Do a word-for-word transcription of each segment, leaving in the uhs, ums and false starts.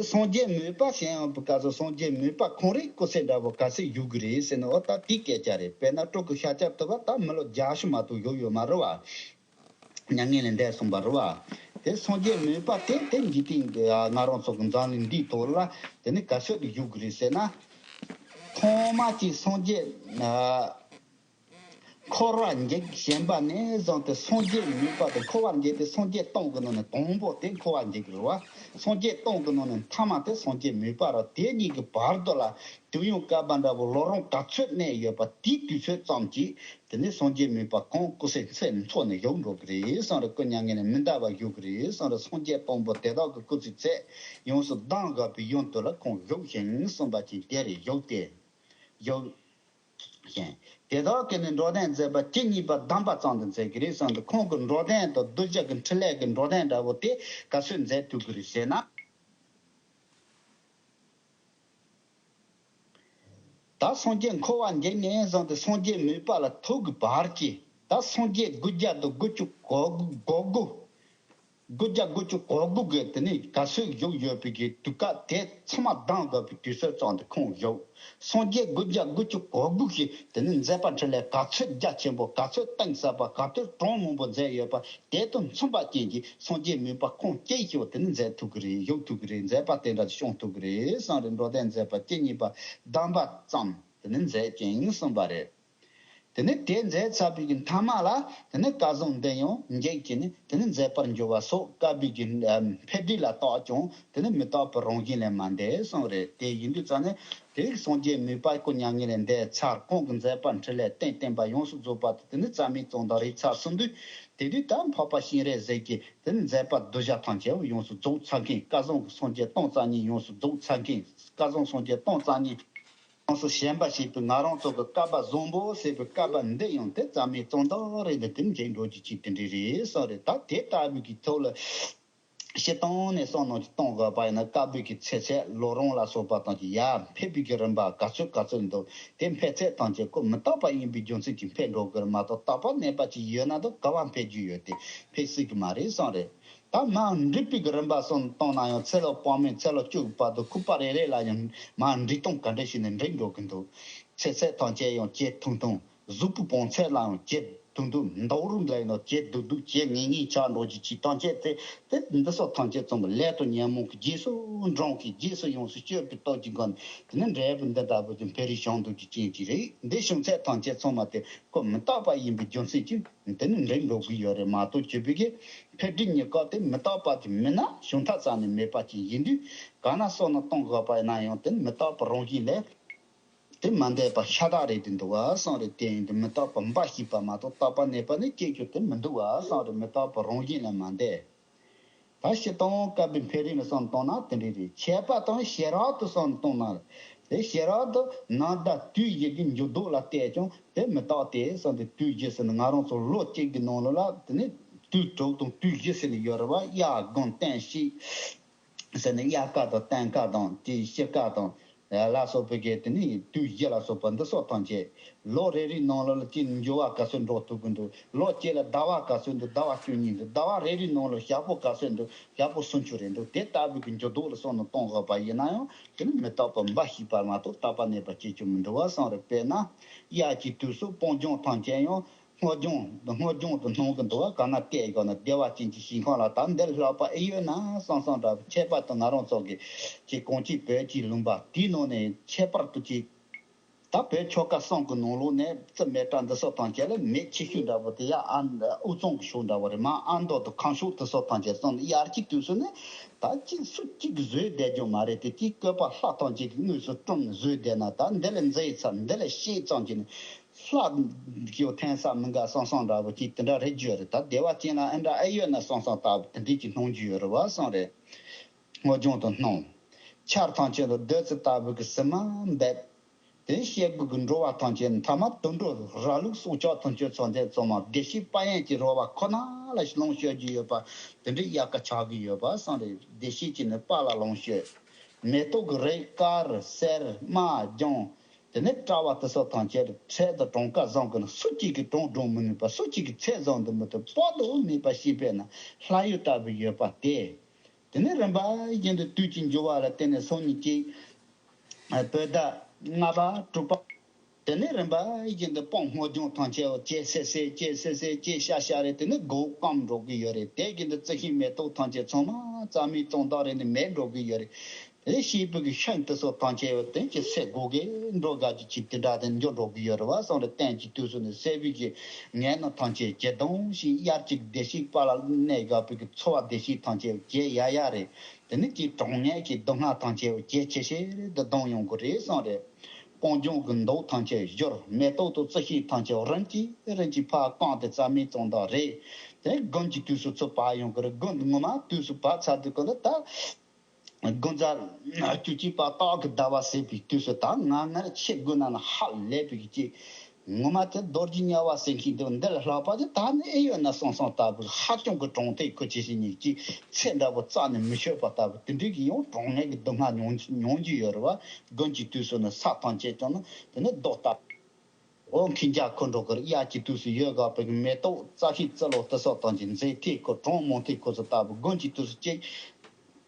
སངས་རྒྱས་མོས་པ་ཞེས་ཡང་བུ་ག་ཚོད་སངས་རྒྱས་མོས་པ་ཁོང་རིག་སྐུ་ཚེ་འདྲ་བོ་ག་ཚོད་བཞུགས་གི་རེད་ཟེར་ན། འོ་ད་དེའི་སྐད་ཆ་རེད། དཔེར་ན་སྤྲུལ་སྐུ་ཤཱཀྱ་ཐུབ་པ་ད་མི་ལོ་བརྒྱད་ཅུ་མ་གཏོགས་བཞུགས་ཡོད་མ་རེད་བ། མྱ་ངན་ལས་འདས་སོང་བ་རེད་བ། དེ་སངས་རྒྱས་མོས་པ་དེ་དེ་འཇིག་རྟེན་གྱི་ང་རང་ཚོ་གི་འཛམ་གླིང་འདིའི་ཐོག་ལ་དེ་ནི་ག་ཚོད་དུ་བཞུགས་གི་རེད་ཟེར་ན། ཐོག་མ་གཅིག་སངས་རྒྱས་འཁོར་བར་འཇིག་ཞེན་པ་ནས་བཟུང་སྟེ་སངས་རྒྱས་མོས་པ་དེ་འཁོར་བར་འཇིག་སྟེ་སངས་རྒྱས་སྟོང་གི་ནང་ནས་དང་པོ་དེ་འཁོར་བར་འཇིག་གི་རེད་བ། སངས་རྒྱས་སྟོང་གི་ནང་ནས་མཐའ་མ་དེ་སངས་རྒྱས་མོས་པ་རེད། དེ་གཉིས་ཀྱི་བར་དུ་ལ་དུས་ཡུན་བསྐལ་པ་འདྲ་བོ་ལོ་རིམ་ག་ཚོད་གནས་ཡོད་པ་དེའི་དུས་ཚོད་ཙམ་གྱིས་དེ་ནས་སངས་རྒྱས་མོས་པ་ཁོང་སྐུ་ཚེ་ཚེ་འཚོ་ནས་བཞུགས་འགྲོ་གི་རེད་གསུངས་རེད། སྐུ་མྱ་ངན་ལས་མི་འདའ་བར་བཞུགས་གི་རེད་གསུངས་རེད། སངས་རྒྱས་དང་པོ་དེ་དག་གི་སྐུ་ཚེ་ཚད་ཡོངས་སུ་ལྡང་དགོས་པའི་ཡུན་དུ་ལ་ཁོང་བཞུགས་ཤིང་གསུངས་པ་ཅིག་དེ་རེད། བཞུགས་ཏེ་བཞུགས། ཞིང་། དེ་དག་གིས་ནི་འགྲོ་དོན་མཛད་པ་ཇི་སྙེད་པ་བསྡམས་པ་ཙམ་དུ་མཛད་ཀྱི་རེད་གསུངས་འདུག་ཁོང་གི་འགྲོ་དོན་དང་གདུལ་བྱ་གི་འཕྲིན་ལས་ཀྱི་འགྲོ་དོན་འདྲ་བོ་དེ་ག་ཚོད་མཛད་ཐུབ་ཀྱི་རེད་ཟེར་ན། ད་སངས་རྒྱས་འཁོར་བ་འཇིག་ནས་བཟུང་སྟེ་སངས་རྒྱས་མོས་པ་ལ་ཐུག་གི་བར་གྱི་ད་སངས་རྒྱས་དགུ་བརྒྱ་དང་དགུ་བཅུ་གོ་དགུ། དགུ་བརྒྱ་དགུ་བཅུ་གོ་དགུ་གི་དེ་ནས་ག་ཚོད་བཞུགས་ཡོད་པའི་གི་དུས་སྐབས་དེ་ཚང་མ་ལྡང་དགོས་པའི་དུས་ཚོད་ཙམ་དུ་ཁོང་བཞུགས། སངས་རྒྱས་དགུ་བརྒྱ་དགུ་བཅུ་གོ་དགུ་གི་དེ་ནས་མཛད་པ་འཕྲིན་ལས་ག་ཚོད་རྒྱ་ཆེན་པོ་ག་ཚོད་གཏིང་ཟབ་པ་ག་ཚོད་གྲངས་མང་པོ་མཛད་ཡོད་པ་དེ་དང་མཚུངས་པ་ཅན་གྱི་སངས་རྒྱས་མོས་པ་ཁོང་སྐྱེས་ཤིག་དེ་ནས་མཛད་ཐུབ་ཀྱི་རེད། བཞུགས་ཐུབ་ཀྱི་རེད། མཛད་པ་དེ་འདྲ་སྐྱོང་ཐུབ་ཀྱི་རེད་གསུངས་རེད། འགྲོ་དོན་མཛད་པ་ཇི་སྙེད་པ་བསྡམས་པ་ཙམ་དེ་ནས་མཛད་ཅིང་གསུངས་པ་རེད། དེ་ནས་དེ་མཛད་ཚར་བའི་གི་མཐའ་མ་ལ་དེ་ནས་སྐལ་བཟང་འདི་ཡང་འཇིག་བྱས་ནས་དེ་ནས་མཛད་པར་འགྱུར་བ་སོགས་བསྐལ་པའི་གི་འཕེལ་འགྲིབ་ལ་བརྟགས་ཀྱང་དེ་ནས་མི་རྟག་པའི་རང་བཞིན་ལས་མ་འདས་གསུངས་རེད། དེ་ཡིན་དུས་ཙང་ནས་དེ་སངས་རྒྱས་མོས་པ་སྐུ་མྱ་ངན་ལས་འདས་ཚར། ཁོང་གི་མཛད་པ་འཕྲིན་ལས་རྟེན་བརྟེན་པ་ཡོངས་སུ་རྫོགས་པ་དེ་ནས་རྩ་མེད་ཙམ་དུ་རེག་ཚར་སོང་དུས་དེ་དུས་ད་འཕགས་པ་སྤྱན་རས་གཟིགས་ཀྱི་དེ་ནས་མཛད་པ་གདུལ་བྱ་ཐམས་ཅད་ཡོངས་སུ་རྫོགས་ཚར་མཁན། སྐལ་བཟང་གི་སངས་རྒྱས་སྟོང་རྩ་གཉིས་ཡོངས་སུ་རྫོགས་ཚར་མཁན། སྐལ་བཟང་སངས་རྒྱས་སྟོང་རྩ་གཉིས། ཡོངས་སུ་ཞེན་པ་ཞེས་པའི་ང་རང་ཚོ་གི་བསྐལ་པ་བཟང་པོ་ཟེར་བའི་བསྐལ་པ་འདི་ཡང་དེ་རྩ་མེད་ཙམ་དུ་རེག་ནས་དེ་འཇིག་འགྲོ་རྒྱུ་ཅིག་དེ་འདྲ་རེད་གསུངས་རེད། ད་དེ་ལྟ་བུའི་གི་ཐོག་ལ་སྤྱིར་བཏང་ནས་བསམ་བློ་ཅིག་གཏོང་དགོས་པ་ཡིན་ན་བསྐལ་པའི་གི་ཚེ་ཚད་ལོ་རིམ་ལ་སོགས་པ་དང་གི་ཡར་འཕེལ་བའི་གི་རིམ་པ་ག་ཚོད་ག་ཚོད་འདུག་དེ་འཕེལ་ཚད་ཐམས་ཅད་ཁོ་མི་རྟག་པ་ཡིན་པའི་རྒྱུ་མཚན་གྱིས་འཕེལ་འགྲོ་གི་རེད་མ་གཏོགས་རྟག་པ་གནས་པ་ཅིག་ཡོད་ན་ད་ག་བ་འཕེལ་རྒྱུ་ཡོད་དེ་འཕེལ་སྲིད་གི་མ་རེད་གསུངས་རེད། ད་མར་འགྲིབ་པའི་གི་རིམ་པ་སོགས་གཏོང་ན་ཡང་ཚེ་ལོ་བག་མེད་ཚེ་ལོ་བཅུ་གི་བར་དུ་ཁུག་པ་རེ་རེ་ལ་ཡང་མར་འགྲིབ་སྟངས་ག་འདྲ་ཞིག་ནས་འགྲིབ་འགྲོ་གི་འདུག་ཚེ་ཚད་ཐམས་ཅད་ཡང་ཇེ་ཐུང་ཐུང་། གཟུགས་པོའི་བང་ཚད་ལ་ཡང་ཇེ་ཐུང་ཐུང་། འདུག་རུང་ལ་ཡང་ཇེ་སྡུག་སྡུག་ཇེ་ངན་ངན་ཆགས་འགྲོ་རྒྱུ་ཅིག་ཐམས་ཅད་དེ་དེ་འདི་སོགས་ཐམས་ཅད་ཚང་མ་ལས་དང་ཉོན་མོངས་ཀྱི་རྗེས་སུ་འབྲང་གི་རྗེས་སུ་ཡོངས་སུ་སྤྱོད་པའི་སྟོབས་ཀྱི་སྒོ་ནས་དེ་ནི་འབྲས་བུ་འདི་ལྟ་བུ་ཅིག་འཕེལ་རིམ་བྱུང་འདུག་རྒྱུ་ཅན་ཅིག་རེད། འདི་བྱུང་ཚད་ཐམས་ཅད་ཚང་མ་དེ་ཁོ་མི་རྟག་པ་ཡིན་པའི་རྒྱུ་མཚན་གྱིས། དེ་ནི་འགྲིབ་འགྲོ་གི་ཡོད་རེད་མ་གཏོགས་བྱེད་པའི་གི་འཕེལ་འགྲིབ་གཉིས་ཀ་དེ་མི་རྟག་པ་དེ་མིན་ན་བྱུང་ཐབས་རྩ་ནས་མེད་པ་ཅིག་ཡིན་དུས་ག་ན་སོགས་ན་གཏོང་དགོས་པ་ཡིན་ན་ཡང་དེ་ནི་མི་རྟག་པའི་རང་བཞིན་ལས་དེ་མ་འདས་པ་ཤ་སྟག་རེད་དེ་འདུག་བ་གསུངས་རེད། དེ་ཡིན་དུས་མི་རྟག་པ་འབའ་ཞིག་པ་མ་གཏོགས་རྟག་པ་གནས་པ་ནི་སྐྱེ་རྒྱུ་དེ་མི་འདུག་བ་གསུངས་རེད། མི་རྟག་པའི་རང་བཞིན་ལས་མ་འདས། ད་སྤྱིར་བཏང་བསྐལ་པའི་འཕེལ་རིམ་ལ་བསམ་བཏང་ན་དེ་འདྲ་རེད། ཁྱད་པར་དུ་ཞེ་དྲག་ཏུ་བསམ་བཏང་ན་དེ་ཞེ་དྲག་ཏུ་ནམ་ཟླ་དུས་བཞི་གི་འགྱུར་ལྡོག་ལ་བལྟས་ཀྱང་དེ་མི་རྟག་སྟེ་བསམ་སྟེ། དུས་བཞི་ཟེར་ན་ང་རང་ཚོ་ལོ་གཅིག་གི་ནང་ལོགས་ལ་དེ་ནི་དུས་དྲུག་དང་དུས་བཞི་ཟེར་ནས་ཡོད་རེད་བ། དབྱར་དགུན་སྟོན་དཔྱིད་ཟེར་ནས་དབྱར་ཁ་དང་སྟོན་ཁ་དང་དེ་དཔྱིད་ཁ་དང་ལ་སོགས་པའི་གི་དེ་ནི་དུས་བཞི་ལ་སོགས་པ་འདི་སོགས་ཐམས་ཅད་ལོ་རེ་རེའི་ནང་ལོགས་ལ་ཅིག་འགྱུར་བ་ག་ཚོད་འགྲོ་ཐུབ་ཀྱི་འདུག་ལོ་གཅིག་ལ་ཟླ་བ་ག་ཚོད་འདུག་ཟླ་བ་བཅུ་གཉིས་འདུག་ཟླ་བ་རེ་རེའི་ནང་ལ་ཞག་པོ་ག་ཚོད་འདུག་ཞག་པོ་སུམ་ཅུ་རེ་འདུག་དེ་ལྟ་བུའི་གི་འགྱུར་ལྡོག་ལ་བསམ་བློ་གཏོང་དགོས་པ་ཡིན་ན་ཡང་དེ་ནི་མི་རྟག་པ་འབའ་ཞིག་པ་མ་གཏོགས་རྟག་པ་གནས་པ་སྐྱེ་རྒྱུ་མི་འདུག་བ་གསུངས་རེད། དཔེར་ན་དབྱར་གྱི་དུས་སུ་སྤང་ལྗོངས་ཐམས་ཅད་ཡང་སྔོ་ལྗང་སྔོ་ལྗང་དུ་སྣང་གི་འདུག་བ། ག་ན་བལྟས་ཡོད་ན་བདེ་བ་ཅན་གྱི་ཞིང་ཁམས་ལ་ད་འདིར་ལྷག་པ་ཨེ་ཡོད་ན་བསམ་བསམ་འདྲ་བོ། ཁྱད་པར་དུ་ང་རང་ཚོ་གི་ཅིག་གངས་སྐྱིད་བོད་ཀྱི་ལུང་པ་དེའི་ནང་ནས་ཁྱད་པར་དུ་ཅིག་ད་བོད་ཆོལ་ཁ་གསུམ་གྱི་ནང་ལོགས་ནས་རྩི་མེ་སྲེག་འདི་སོགས་ཐམས་ཅད་ལ་མེ་ཆེ་ཤོས་འདྲ་བོ་དེ་ཡ་ཨ་དབུས་གཙང་གི་ཕྱོགས་འདྲ་བོ་རེད། མར་ཨ་མདོ་དང་ཁམས་ཕྱོགས་དེ་སོགས་ཐམས་ཅད་སོང་ནས་དབྱར་གྱི་དུས་སུ་ནི་ད་གཅིག་སུ་གཅིག་གིས་བཟོས་བསྡད་རྒྱུ་མ་རེད་དེ། དེའི་བཀོད་པ་ལྷ་ཐམས་ཅད་ཀྱིས་དངོས་སུ་བསྐྲུན་ནས་བཟོས་བསྡད་ན་ད་འདི་ལ་མཛེས་ཙམ་འདི་ལ་ཤེས་ཙམ་གྱིས་ནི་ལྷ་གིས་འཐེན་ས་མི་འགའ་བསམ་བསམ་འདྲ་བོ་ཅིག་དེ་འདྲ་རེད་རྒྱུ་རེད། ད་བདེ་བ་ཅན་ལ་ཨེ་འདྲ་ཨེ་ཡོད་ན་བསམ་བསམ་ལྟ་བུ་དེ་འདྲས་ཀྱི་སྣང་རྒྱུ་ཡོད་རེད་བ་བསམ་རེད། སྔོ་ལྗང་དུ་སྣང་། ཆར་ཐམས་ཅད་དུ་བདུད་རྩི་ལྟ་བུ་གི་ཟི་མ་འབེབས། དེ་སྐྱེ་དགུ་གི་འགྲོ་བ་ཐམས་ཅད་མཐའ་མ་དུད་འགྲོ་ར་ལུག་སྲོག་ཆགས་ཐམས་ཅད་ཚང་ཚང་མ་བདེ་གཤེགས་དཔལ་དབྱངས་ཀྱི་རོལ་པ་ཁོ་ན་ལ་ལོངས་སྤྱོད་ཀྱི་ཡོད་པ་དེ་འདྲའི་དབྱར་ཁ་ཆགས་ཀྱི་ཡོད་པ་བསམ་རེད། བདེ་གཤེགས་ཀྱི་ནི་དཔལ་ལ་ལོངས་སྤྱོད། མེ་ཏོག་གི་རིགས་དཀར་སེར་དམར་ལྗང་། དེ་ནས་བཀྲ་བ་དེ་ཚོ་ཐམས་ཅད་འཕྲལ་དུ་གྲངས་ཀ་བཟང་གི་ནི་སུ་གཅིག་གིས་གྲངས་བགྲང་མི་ནུས་པ། སུ་གཅིག་གིས་ཚད་བཟང་དུ་མི་ཐུབ། དཔག་ཏུ་མེད་པ་ཞེས་པས་ན་ལྷ་ཡུལ་ལྟ་བུ་ཡོད་པ་སྟེ། དེ་ནས་རིམ་པ་བཞིན་དུ་དུས་ཀྱི་འགྱུར་བ་ལ་བརྟེན་ནས་སང་ཉིན་གཅིག་བོད་ཟླ་ལྔ་པ་དྲུག་པ། དེ་ནས་རིམ་པ་བཞིན་དུ་སྤང་སྔོ་ལྗང་ཐམས་ཅད་སྐྱེ་སེ་སེ་སྐྱེ་སེ་སེ་སྐྱེ་ཤ་ཤ་རེད། དེ་ནས་སྒོ་སྐམ་འགྲོ་གི་ཡོད་རེད། དེ་བཞིན་དུ་རྩི་ཤིང་མེ་ཏོག་ཐམས་ཅད་ཚང་མ་རྩྭ་མའི་གཙང་དག་རེད་ནས་མེད་འགྲོ་གི་ཡོད་རེད། དེ་ནས་སྐྱེས་བུ་གི་ཤིང་དེ་ཚོ་ཐམས་ཅད་དེ་ཀྱི་སེ་སྒོ་གི་འགྲོ་དགའ་གི་ཅིག་དེ་འདྲ་དེ་འགྱུར་འགྲོ་གི་ཡོད་རེད་བ། སོང་རེད། སྟེང་གི་དུས་སུ་ནི་སེར་བུ་གི་ངན་ནི་ཐམས་ཅད་ཇེ་ལྡང་ཞིང་དབྱར་གྱི་བདེ་སྐྱིད་པ་ལ་གནས་དགའ་བུ་གི་འཚོ་བ་བདེ་སྐྱིད་ཐམས་ཅད་ཇེ་ཡ་ཡ་རེད། དེ་ནི་ཀྱི་གྲང་ངར་གྱི་སྡུག་བསྔལ་ཐམས་ཅད་ཇེ་ཆེ་ཆེ་རེ་དུ་ལྡང་ཡོང་གི་རེད་གསུངས་རེད། སྤང་ལྗོངས་ཀྱི་མདོག་ཐམས་ཅད་བཞུར། མེ་ཏོག་དང་རྩི་ཤིང་ཐམས་ཅད་རིམ་གྱིས་རིམ་གྱིས་ཕར་སྐམ་སྟེ་རྩྭ་མའི་གཙང་དག་རེད། དེ་དགུན་གྱི་དུས་སུ་ཚུར་བབས་ཡོང་གི་རེད། དགུན་ངོ་མ་དུས་སུ་བབས་ཚར་དུས་ཀུན་ལ་ད། དགུན་གཟའ་བཅུ་གཅིག་པ་སྟག་གི་ཟླ་བ་ཟེར་བའི་དུས་སུ་ད་ང་ངར་ཆེ་དགུན་ན་ན་ཧ་ལས་པའི་ཀྱི། ངོ་མ་དེ་རྡོ་རྗེ་དམྱལ་བ་ཟེར་མཁན་དེ་འདི་ལ་ལྷག་པ་དེ་ད་ནི་ཨེ་ཡོད་ན་བསམ་བསམ་ལྟ་བུ་ཧ་ཅང་གི་གྲོང་མཐའི་ཁུལ་ཆེ་ཞིང་ཉིད་ཀྱི་ཚེ་འདྲ་བོ་རྩ་ནས་མི་ཤོད་པ་ལྟ་བུ་དེ་འདྲའི་གི་ཡང་གྲང་ངར་གྱི་སྡུག་བསྔལ་མྱོང་མྱོང་རྒྱུ་ཡོད་རེད་བ། དགུན་གྱི་དུས་སུ་ནི་ས་ཐམས་ཅད་ཀྱང་ནི་དེ་ནི་རྡོ་ལྟ་བུ་འོ་མཁན་རྒྱ་ཁོ་འགྲོ་གི་རེད། དབྱར་གྱི་དུས་སུ་ཡོད་དགའ་བའི་མེ་ཏོག་རྩྭ་ཤིང་རྩི་ལོ་དེ་སོགས་དང་གྱི་མཛེས་ཐིག་ཁོ་གྲོང་མོ་ཐིག་ཁོ་ཚོ་ལྟ་བུ་དགུན་གྱི་དུས་སུ་སྐྱེ།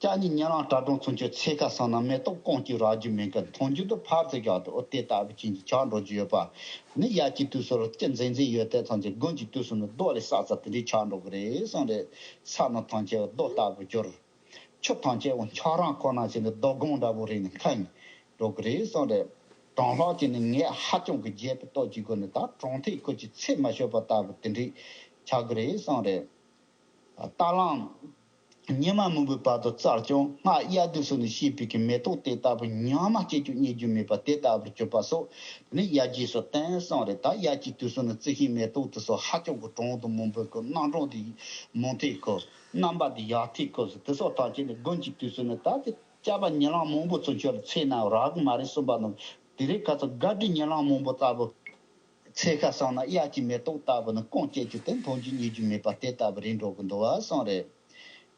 ལྕགས་ནི་ཉི་ལང་དྲ་གྲོང་ཚུན་ཆད་ཚེ་ཁ་སང་ན་མེ་ཏོག་གང་གིས་རག་རྒྱུ་མེད་མཁན་མཐོང་རྒྱུ་དུ་ཕར་ཚེ་རྒྱག་ཏུ་ཨོ་དེ་ལྟ་བུ་ཅན་གྱི་ཆགས་འགྲོ་རྒྱུ་ཡོད་པ། ནི་དབྱར་གྱི་དུས་སུ་ལ་སྐྱི་འཛིན་འཛིན་ཡོད་དེ་ཐམས་ཅད་དགུན་གྱི་དུས་སུ་ནི་རྡོ་ལས་ས་ས་དེ་འདྲའི་ཆགས་འགྲོ་གི་རེད་གསུངས་རེད། ས་ནི་ཐམས་ཅད་རྡོ་ལྟ་བུ་གྱུར། ཆུ་ཐམས་ཅད་འོ་འཁྱགས་རོམ་ཁོ་ན་བྱས་ནས་རྡོ་སྒང་འདྲ་བོ་རེད་ནས་འཁེལ་འགྲོ་གི་རེད་གསུངས་རེད། གྲང་ལྷགས་ཀྱི་ནི་ངལ་ཧ་ཅང་གི་རྒྱས་པའི་སྟོབས་ཀྱི་སྒོ་ནས་ད་གྲོང་མཐའི་ཁུལ་གྱི་ཚེ་མ་ཤོར་བ་ལྟ་བུ་དེ་འདྲའི་ཆགས་གི་རེད་གསུངས་རེད། རྟ་གླང་ཉི་མ་མང་པོའི་བར་དུ་བཙལ་ཀྱང་སྔར་དབྱར་དུས་སུ་ནི་སྐྱེས་པའི་གི་མེ་ཏོག་དེ་ལྟ་བུ་ཉག་མ་སྐྱེ་རྒྱུ་རྙེད་རྒྱུ་མེད་པ་དེ་ལྟ་བུར་གྱུར་པ་སོགས་ནི་དབྱར་རྒྱས་སུ་བསྟན་གསུངས་རེད། ད་དབྱར་གྱི་དུས་སུ་ནི་རྩི་ཤིང་མེ་ཏོག་དེ་སོགས་ཧ་ཅང་གི་གྲང་དུ་མང་པོའི་གི་གནམ་གྲང་དེ་མང་ཐལ་ཁོ་རྣམ་པ་དེ་ཡག་ཐལ་ཁོ་སོགས་དེ་སོགས་ཐམས་ཅད་ནི་དགུན་གྱི་དུས་སུ་ནི་ད་དེ་སྐྱ་པ་ཉི་ལང་མང་པོ་ཚུན་ཆད་ལ་ཚེ་ན་རག་གི་མ་རེད་གསུངས་པ་ནང་དེ་རིང་ཁ་སང་དགའ་སྤྲོའི་ཉི་ལང་མང་པོ་ལྟ་བུ། ཚེ་ཁ་སང་ན་དབྱར་གྱི་མེ་ཏོག་ལྟ་བུ་ནི་སྐོང་བཅད་རྒྱུ་དེ་མཐོང་རྒྱུ་རྙེད་རྒྱུ་མེད་པ་དེ་ལྟ་བུ་རེད་འགྲོ་གི་འདུག་བ་གསུངས་རེད།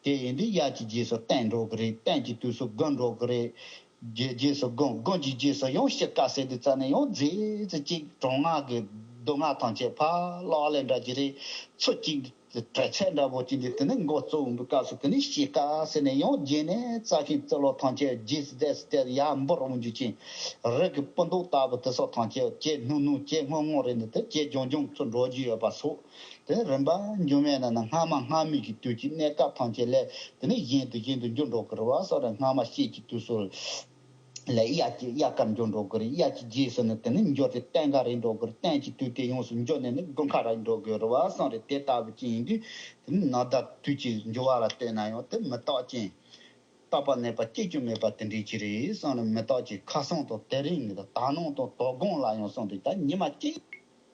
དེ་ཡིན་དུས་དབྱར་གྱི་རྗེས་སུ་སྟོན་འགྲོ་གི་རེད། སྟོན་གྱི་དུས་སུ་དགུན་འགྲོ་གི་རེད། རྗེས་རྗེས་སུ་དགུན། དགུན་གྱི་རྗེས་སུ་ཡང་ཕྱི་དཀར་ཟེར་དུས་ཙ་ནས་ཡང་རྗེས་སུ་གཅིག་གྲང་ངར་གྱི་སྡུག་བསྔལ་ཐམས་ཅད་ཕར་ལག་ལེན་འདྲ་གྱི་རེད། ཚུར་གཅིག་དྲོད་ཚད་འདྲ་བོ་གཅིག་འདི་དེ་ནས་མགོ་བཙུགས་འདུག་སྐབས་སུ་དེ་ནས་ཕྱི་དཀར་ཟེར་ནས་ཡང་རྗེས་ནས་རྩྭ་ཤིང་རྩི་ལོ་ཐམས་ཅད་རྗེས་སུ་དེ་སུ་དེ་ཡར་འབུར་འོང་རྒྱུ་ཅན། རི་གི་སྤུ་མདོག་ལྟ་བུ་དེ་སོགས་ཐམས་ཅད་ཇེ་སྣུམ་སྣུམ་ཇེ་སྔོ་སྔོ་རེད་འདི་དེ་ཇེ་ལྗང་ལྗང་ཚུར་འགྲོ་རྒྱུ་ཡོད་པ་སོགས། དེ་རིམ་པ་འགྱུར་མེད་ན་ན་སྔ་མ་སྔ་མའི་གི་དུས་ཀྱི་གནས་སྐབས་ཐམས་ཅད་ལས་དེ་ནས་གཞན་དུ་གཞན་དུ་འགྱུར་འགྲོ་གི་རེད་བ། སོགས་རེད། སྔ་མ་ཤེད་ཀྱི་དུས་སུ་ལས་དབྱར་གྱི་དབྱར་ཁར་འགྱུར་འགྲོ་གི་རེད། དབྱར་གྱི་རྗེས་སུ་ནི་དེ་ནས་འགྱུར་ཏེ་སྟོན་ཁ་རེད་འགྲོ་གི་རེད། སྟོན་གྱི་དུས་དེ་ཡོངས་སུ་འགྱུར་ནས་ནི་དགུན་ཁ་རེད་འགྲོ་གི་རེད་བ། སོགས་རེད། དེ་ལྟ་བུ་ཅན་ཡིན་དུས་དེ་ནི་ནག་ཟླ་དུས་ཀྱི་འགྱུར་བ་ལ་ལྟོས་ན་ཡང་དེ་མི་རྟག་ཅན། རྟག་པ་གནས་པ་སྐྱེ་རྒྱུ་མེད་པ་དེ་འདྲའི་ཅིག་རེད་གསུངས་ནས་མི་རྟག་ཅིག་ཁ་སང་དང་དེ་རིང་གི་ད་ནངས་དང་དོ་དགོང་ལ་ཡང་གསུངས་ཏེ་ད་ཉི་མ་གཅིག་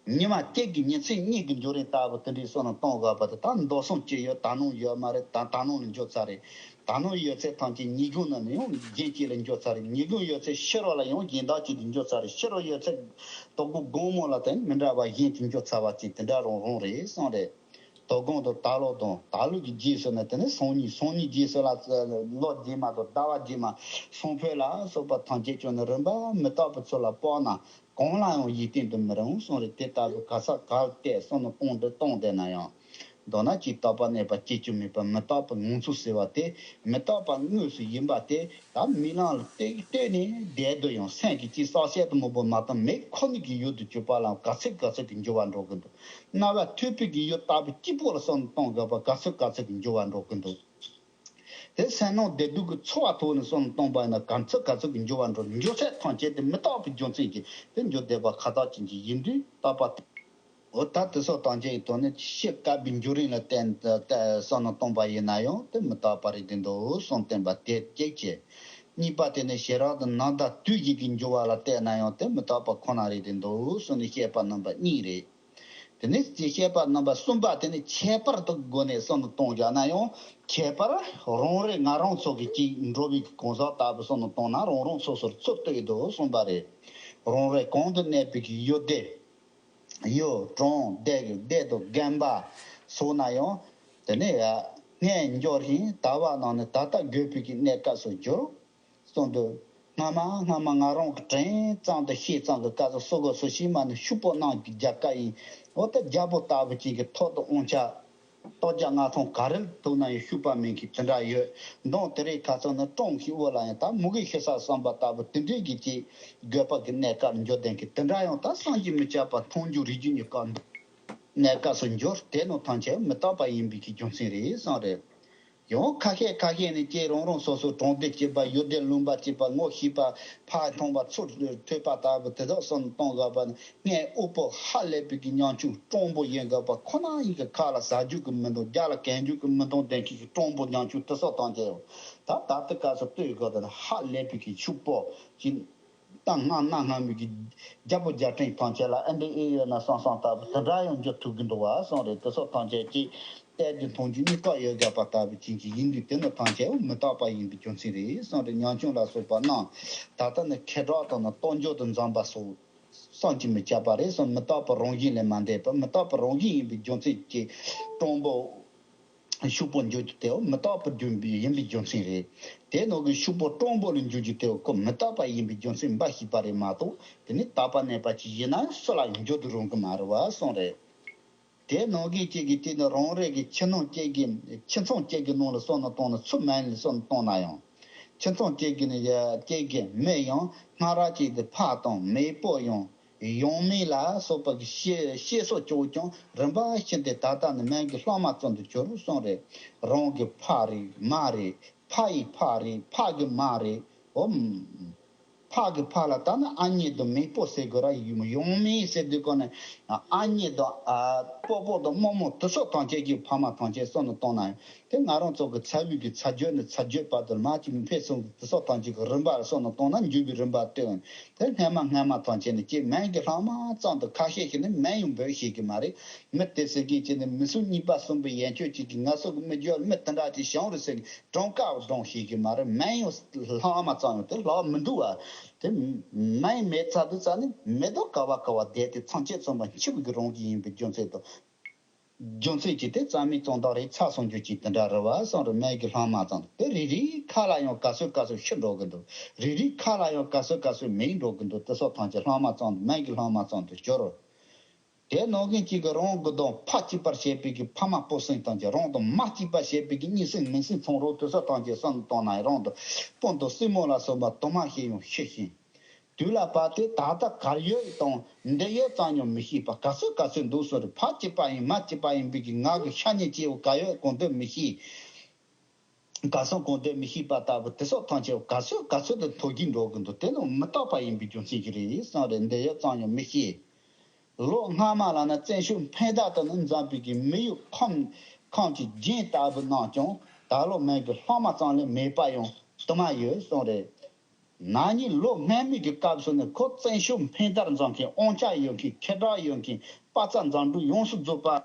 ཉི་མ་གཅིག་གི་ཉིན་མཚན་གཉིས་ཀྱི་འགྱུར་རིང་ལྟ་བུ་དེ་འདྲའི་གསུངས་ནས་གཏོང་དགོས་པ་དེ་ད་མདོ་གསུམ་ཅི་ཡོད་ད་ནངས་ཡོད་མ་རེད། ད་ད་ནངས་ལ་འགྱུར་ཚར་རེད། ད་ནངས་ཡོད་ཚད་ཐམས་ཅད་ཉིན་གུང་ན་ནི་ཡང་གཞན་གཅིག་ལ་འགྱུར་ཚར་རེད། ཉིན་གུང་ཡོད་ཚད་ཕྱི་རོལ་ལ་ཡང་གཞན་དག་ཅིག་ཏུ་འགྱུར་ཚར་རེད། ཕྱི་རོལ་ཡོད་ཚད་དོ་དགོང་དགོང་མོ་ལ་དེ་མི་འདྲ་བ་གཞན་གྱིས་འགྱུར་ཚར་བ་ཅིག་དེ་འདྲ་རང་རང་རེད་གསུངས་རེད། དོ་དགོང་དང་ད་ལོ་དང་ད་ལོ་གི་རྗེས་སུ་ནི་དེ་ནི་སང་ཉིན། སང་ཉིན་རྗེས་སུ་ལ་ལོ་རྗེས་མ་དང་ཟླ་བ་རྗེས་མ་སང་ཕོད་ལ་སོགས་པ་ཐམས་ཅད་ཀྱང་ནི་རིམ་པ་མི་རྟག་པའི་ཚུལ་ལ་དཔག་ན་གང་ལ་ཡང་ཡིད་བརྟན་དུ་མི་རུང་གསུངས་རེད། དེ་ལྟ་བུ་ག་ས་ག་ལ་བལྟས་སོང་ནི་གཏོང་འདི་གཏོང་བསྡད་ན་ཡང་། མདོར་ན་ཅིག་རྟག་པ་གནས་པ་སྐྱེ་རྒྱུ་མེད་པ་མི་རྟག་པའི་ངང་ཚུལ་ཟེར་བ་དེ་མི་རྟག་པ་དངོས་སུ་ཡིན་པ་དེ་ད་རྨི་ལམ་ལ་ལྟོས་ལྟོས་ནས་བསྡད་དུ་ཡང་སེམས་ཀྱི་ཅིག་བསམ་ཤེས་དུ་མི་འབོར་མ་གཏོགས་མེད་ཁོ་ནི་གི་ཡུལ་དུ་གྱུར་པ་ལ་ག་ཚོད་ག་ཚོད་ཀྱི་འགྱུར་བ་འགྲོ་གི་འདུག་རྣ་བ་ཐོས་པའི་གི་ཡུལ་ལྟ་བུ་སྐྱིད་པོ་ལ་སོགས་ནས་གཏོང་དགོས་པ་ག་ཚོད་ག་ཚོད་ཀྱི་འགྱུར་བ་འགྲོ་གི་འདུག་དེ་སེམས་ནང་བདེ་སྡུག་གི་ཚོར་བ་ཐོག་ནས་སོགས་ནས་གཏོང་པ་ཡིན་ན་ག་ཚོད་ག་ཚོད་ཀྱི་འགྱུར་བ་འགྲོ། འགྱུར་ཚད་ཐམས་ཅད་དེ་མི་རྟག་པའི་རྒྱུ་མཚན་གྱིས་དེ་འགྱུར་བསྡད་པ་ཁ་ཐག་ཅན་གྱི་ཡིན་དུས་རྟག་པ་དེ། འོ་ད་དེ་སོགས་ཐམས་ཅད་ཀྱི་དོན་ནི་ཕྱི་དཀར་པོའི་འགྱུར་རིང་ལ་བརྟེན་ཏེ་བསམ་བློ་གཏོང་པ་ཡིན་ན་ཡང་དེ་མི་རྟག་པ་རེད་དེ་འདུག་གསུངས་བསྟན་པ་དེ་གཅིག་བྱས། གཉིས་པ་དེ་ནི་ཞེ་དྲག་ཏུ་ནམ་ཟླ་དུས་བཞི་གི་འགྱུར་བ་ལ་བལྟས་ན་ཡང་དེ་མི་རྟག་པ་ཁོ་ན་རེད་དེ་འདུག་གསུངས་ནས་བཤད་པ་རྣམ་པ་གཉིས་རེད། དེ་ནས་དེ་བཤད་པ་རྣམ་པ་གསུམ་པ་དེ་ནི་ཁྱད་པར་དུ་སྒོ་ནས་བསམ་བློ་གཏོང་བཞག་ན་ཡང་ཁྱད་པར་རང་རེ་ང་རང་ཚོ་གི་ཅིག་འགྲོ་བའི་གང་ཟག་ལྟ་བུ་བསམ་བློ་གཏོང་ན་རང་རང་སོ་སོར་ཚུར་ལྟོས་འདུག་གསུངས་པ་རེད། རང་རེ་གང་དུ་གནས་པའི་གི་ཡུལ་དེ། ཡུལ་གྲོང་སྡེ་གི་སྡེ་དང་དགོན་པ་སོགས་ན་ཡང་དེ་ནས་སྔས་འགྱུར་ཞིང་ད་བར་ནང་ནས་ད་ལྟ་དགོས་པའི་གི་གནས་སྐབས་སུ་གྱུར་གསུངས་འདུག་སྔ་མ་སྔ་མ་ང་རང་གི་དྲན་ཙམ་དུ་ཤེས་ཙམ་གྱི་སྐབས་སུ་སོ་གོ་སོ་ཤི་མ་ནི་ཤུག་པོ་གནང་གི་རྒྱ་སྐད་ཡིན། འོ་ད་རྒྱལ་པོ་ལྟ་བུ་ཅིག་གི་ཐོག་ཏུ་དབང་ཆ་ ལྟོ་རྒྱ་ལྔ་ཐོང་ག་རེ་ཐུག་ན་ཡང་ཤུག་པ་མིན་གི་དེ་འདྲ་ཡོད། མདོང་དེ་རིང་ཁ་སང་ནི་ཀྲོང་གི་འོག་ལ་ཡང་ད་མུ་གེ་ཤི་ས་བསམ་པ་ལྟ་བུ་དེ་འདྲའི་གི་ཅིག་དགོས་པ་གི་གནས་སྐབས་འགྱོ་བསྡད་གི་དེ་འདྲ་ཡང་ད་བསམ་གྱིས་མི་ཁྱབ་པ་མཐོང་རྒྱུ་རིག་རྒྱུ་གཉིས་ཀ་གནས་སྐབས་སུ་འགྱུར་དེ་ནོ་ཐམས་ཅད་མི་རྟག་པ་ཡིན་པའི་གི་རྒྱུ་མཚན་རེད་བསམ་རེད། ཡང་ཁ་ཤས་ཁ་ཤས་ནི་ཅིག་རང་རང་སོ་སོ་གྲོང་སྡེ་གཅིག་པ་ཡུལ་སྡེ་ལུང་པ་གཅིག་པ་ངོ་ཤེས་པ་ཕར་མཐོང་བ་ཚུར་ཐོས་པ་ལྟ་བུ་དེ་དག་བསམ་གཏོང་དགོས་པ་ནི། ངས་དབུལ་པོ་ཧ་ལས་པའི་གི་ཉམ་ཆུང་སྤྲང་པོ་ཡིན་དགོས་པ་ཁོ་ན་ཡིན་གི་ཁ་ལ་ཟ་རྒྱུ་གི་མི་འདུག་རྒྱ་ལ་གན་རྒྱུ་གི་མི་འདུག་བསྡད་མཁན་གྱི་སྤྲང་པོ་ཉམ་ཆུང་དེ་སོགས་དང་བཅས་ཡོད། ད་ད་ལྟ་སྐབས་སུ་ལྟོས་དགོས་ད་ནི་ཧ་ལས་པའི་གི་ཕྱུག་པོ་ཅིག་ཏང་སྔ་གནའ་སྔ་མོའི་གི་རྒྱལ་པོ་རྒྱལ་ཕྲན་ཐམས་ཅད་ལ་ཨེ་འདྲ་ཨེ་ཡོད་ན་བསམ་བསམ་ལྟ་བུ་དེ་འདྲ་ཡང་འགྱུར་ཐུབ་གི་འདུག་བ་བསམ་རེད། དེ་སོགས་ཐམས་ཅད་ཀྱིས་གཏད་དེ་མཐོང་རྒྱུ་གཉིས་ཀ་ཡོད་དགོས་པ་ལྟ་བུ་ཅན་གྱི་ཡིན་དུས་དེ་ནི་ཐམས་ཅད་མི་རྟག་པ་ཡིན་པའི་རྒྱུ་མཚན་རེད་བསམ་རེད། ཉམ་ཆུང་ལ་སོགས་པ་རྣམས་ད་ལྟ་ནི་ཁེ་གྲགས་དང་ནི་གཏོང་འཇོག་ཏུ་འཛོམས་པ་སོགས་བསམ་གྱིས་མི་ཁྱབ་པ་རེད་བསམ། མི་རྟག་པ་རང་བཞིན་ལས་མ་འདས་པ་མི་རྟག་པ་རང་བཞིན་ཡིན་པའི་རྒྱུ་མཚན་གྱིས་སྤྲང་པོ་ཕྱུག་པོ་འགྱུར་རྒྱུ་དེའོ་མི་རྟག་པར་འགྱུར་བའི་ཡིན་པའི་རྒྱུ་མཚན་རེད། དེ་ནང་གི་ཕྱུག་པོ་སྤྲང་པོ་ལ་འགྱུར་རྒྱུ་དེའོ་ཁོ་མི་རྟག་པ་ཡིན་པའི་རྒྱུ་མཚན་འབའ་ཞིག་པ་རེད་མ་གཏོགས་དེ་ནི་རྟག་པ་གནས་པ་ཅིག་ཡིན་ན་སུ་ལ་འགྱུར་དུ་རུང་གི་མ་རེད་བ་གསུངས་རེད། དེ་ནང་གི་གཅིག་གི་གཅིག་ནི་རང་རེ་གི་ཁྱིམ་ནང་གཅིག་གི་ཁྱིམ་ཚང་གཅིག་གི་ནང་ལ་སོང་ནས་བཏང་ན་ཚུར་མ་ཡིན་ལ་སོང་ནས་བཏང་ན་ཡང་ཁྱིམ་ཚང་གཅིག་གི་ནི་གཅིག་གི་མི་ཡང་སྔ་ར་གཅིག་ཏུ་ཕ་དང་མེས་པོ་ཡང་ཡང་མིན་ལ་སོགས་པ་གི་བཤད་བཤད་སོགས་ཀྱང་ཀྱང་རིམ་པ་བཞིན་ཏེ་ད་ལྟ་ནི་མིང་གི་ལྷག་མ་ཙམ་དུ་གྱུར་གསུངས་རེད། རང་གི་ཕ་རེད་མ་རེད། ཕ་ཡི་ཕ་རེད་ཕ་གི་མ་རེད། འོ། ཕ་གི་ཕ་ལ་ད་ནི་ཨ་མྱེས་དང་མེས་པོ་ཟེར་དགོས་ར་ཡིན་མོ་ཡང་མིན་ཟེར་དུས་གོ་ནི་ཨ་མྱེས་དང་ཨ་སྤོ་སྤོ་དང་རྨོ་མོ་དེ་སོགས་ཐམས་ཅད་ཀྱི་ཕ་མ་ཐམས་ཅད་སོང་ནས་བཏང་ན་ཡང་། དེ་ང་རང་ཚོ་གི་ཚ་བའི་གི་ཚ་རྒྱུད་ནས་ཚ་རྒྱུད་བར་དུ་མར་གྱི་མི་ཕེབས་སོང་གི་དེ་སོགས་ཐམས་ཅད་ཀྱི་རིམ་པར་སོང་ནས་བཏང་ན་འཇུག་པའི་རིམ་པ་སྟོན། དེ་སྔ་མ་སྔ་མ་ཐམས་ཅད་ནི་ཀྱེ་མིང་གི་ལྷག་མ་ཙམ་དུ་ཁ་ཤས་ཤིག་ནི་མིང་ཡང་འབོད་ཤེས་ཀྱི་མ་རེད། མི་དེ་ཟེར་མཁན་ཅིག་ནི་མི་གསུམ་གཉིས་པ་གསུམ་པའི་ཡན་ཆོད་ཅིག་གིས་ང་ཚོ་གི་མི་རྒྱུད་མི་དེ་འདྲ་ཅིག་བྱུང་རེད་ཟེར་གྲངས་ཀ་བགྲང་ཤེས་ཀྱི་མ་རེད། མིང་ཡང་ལྷག་མ་ཙམ་ཡང་དེ་ལྷག་མི་འདུག་བ། དེ་མིང་མེད་ཚ་དུས་ཙ་ནི་མེ་ཏོག་ག་བ་ག་བ་བསྡད་དེ་ཚང་ཆེད་ཚང་མ་འཆི་བའི་གི་རང་བཞིན་ཡིན་པའི་རྒྱུ་མཚན་དང་། རྒྱུ་མཚན་གྱིས་དེ་རྩ་མེད་གཙང་དག་རེད་ཚ་སོང་རྒྱུ་ཅིག་དེ་འདྲ་རེད་བ་སོང་རེད། མིང་གི་ལྷག་མ་ཙམ་དེ་རེ་རེའི་ཁ་ལ་ཡང་ག་ཚོད་ག་ཚོད་ཤི་འགྲོ་གི་འདུག་རེ་རེའི་ཁ་ལ་ཡང་ག་ཚོད་ག་ཚོད་མེད་འགྲོ་གི་འདུག་དེ་སོགས་ཐམས་ཅད་ལྷག་མ་ཙམ་མིང་གི་ལྷག་མ་ཙམ་དུ་གྱུར། དེ་ནང་བཞིན་གཅིག་གི་རང་གི་གདོང་ཕ་གཅིག་པར་བྱེད་པའི་གི་ཕ་མ་སྤུན་སྲིང་ཐམས་ཅད་རང་དང་མ་གཅིག་པར་བྱེད་པའི་གི་གཉེན་སྲིང་མིང་སྲིང་ཚང་རོགས་དེ་སོགས་ཐམས་ཅད་སོང་བཏང་ན་རང་དང་སྤུན་དང་སྲིང་མོ་ལ་སོགས་པ་དུ་མ་ཞིག་ཡང་ཤི་ཞིང་། དུས་ལ་བབ་སྟེ་ད་ལྟ་གར་ཡོད་དང་འདི་ཡོད་ཙམ་ཡང་མི་ཤེས་པ་ག་ཚོད་ག་ཚོད་འདུག་ཟེར་ཕ་གཅིག་པ་ཡིན་མ་གཅིག་པ་ཡིན་པའི་གི་ང་གི་ཤ་ཉེ་སྐྱེ་བོ་ག་ཡོད་གང་འདོད་མི་ཤེས། ག་སོང་གང་འདོད་མི་ཤེས་པ་ལྟ་བུ་དེ་སོགས་ཐམས་ཅད་ག་ཚོད་ག་ཚོད་དུ་མཐོ་རྒྱུག་འགྲོ་གི་འདུག་དེ་ནི་མི་རྟག་པ་ཡིན་པའི་རྒྱུ་མཚན་གྱིས་རེད་བསམ་རེད། འདི་ཡོད་ཙམ་ཡང་མི་ཤེས། ལོ་སྔ་མ་ལ་ནི་བཙན་ཤུགས་འཕེན་རྟ་དང་ནི་འཛོམས་པའི་གི་མི་ཡུལ་ཁམས་ཁམས་ཀྱི་རྒྱན་ལྟ་བུ་རྣམས་ཀྱང་ད་ལོ་མིང་གི་ལྷག་མ་ཙམ་ལས་མེད་པ་ཡང་དུ་མ་ཡོད་གསུངས་རེད། ན་ནིང་ལོ་སྔ་མའི་གི་སྐབས་སུ་ནི་ཁོ་བཙན་ཤུགས་འཕེན་རྟར་འཛོམས་མཁན་དབང་ཆ་ཡོད་མཁན་ཁེ་གྲགས་ཡོད་མཁན་དཔའ་རྩལ་འཛིན་གྲྭ་ཡོངས་སུ་རྫོགས་པ།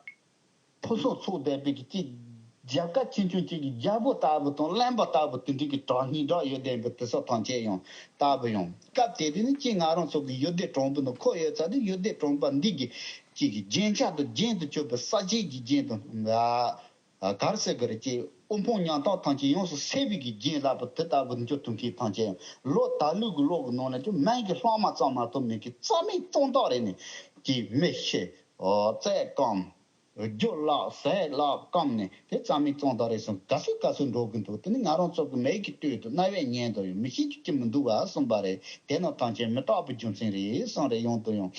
ཕུན་སུམ་ཚོགས་ལྡན་པའི་གི་ཅིག་རྒྱལ་ཁབ་ཆེ་ཆུང་གཅིག་གི་རྒྱལ་པོ་ལྟ་བུ་དང་བློན་པོ་ལྟ་བུ་དེ་འདྲའི་གི་གྲགས་སྙིང་གྲགས་ཡོད་ལྡན་པའི་དེ་སོགས་ཐམས་ཅད་ཡང་ལྟ་བུ་ཡང་སྐབས་དེ་དུས་ནི་ཅིག་ང་རང་ཚོ་གི་ཡུལ་སྡེ་གྲོང་པ་ནི་ཁོ་ཡོད་ཚད་དུ་ཡུལ་སྡེ་གྲོང་པ་འདི་གི་ཅིག་གི་རྒྱན་ཆ་དང་རྒྱན་དུ་གྱུར་པའི་ས་དཔྱད་ཀྱི་རྒྱན་དང་ཨ་གར་ཟེར་གི་རེད་ཅེས་དབུལ་ཕོངས་ཉམ་ཐག་ཐམས་ཅད་ཡོངས་སུ་སེལ་བའི་གི་རྒྱན་ལྟ་བུ་དེ་ལྟ་བུ་འགྱུར་ཐུབ་མཁན་ཐམས་ཅད་ཡང་ལོ་ད་ལོའི་གི་ལོ་གི་ནང་ལ་ཀྱང་མིང་གི་ལྷག་མ་ཙམ་མ་གཏོགས་མེད་མཁན་རྩ་མེད་གཙང་དག་རེད་ནས་ཀྱི་མི་ཤི་ཨོ་རྩེད་སྐམ། རྒྱུ་བརླག་ཟས་བརླག་སྐམ་ནས་དེ་རྩ་མེད་གཙང་དག་རེད་སོང་ག་ཚོད་ག་ཚོད་འགྲོ་གི་འདུག་དེ་ནི་ང་རང་ཚོ་གི་མིག་གིས་ལྟོས་དང་རྣ་བས་ཉན་དང་ཡང་མི་ཤེས་རྒྱུ་ཅི་མི་འདུག་བ་གསུངས་པ་རེད། དེ་ནི་ཐམས་ཅད་མི་རྟག་པའི་རྒྱུ་མཚན་རེད་གསུངས་རེད། ཡང་དུ་ཡང་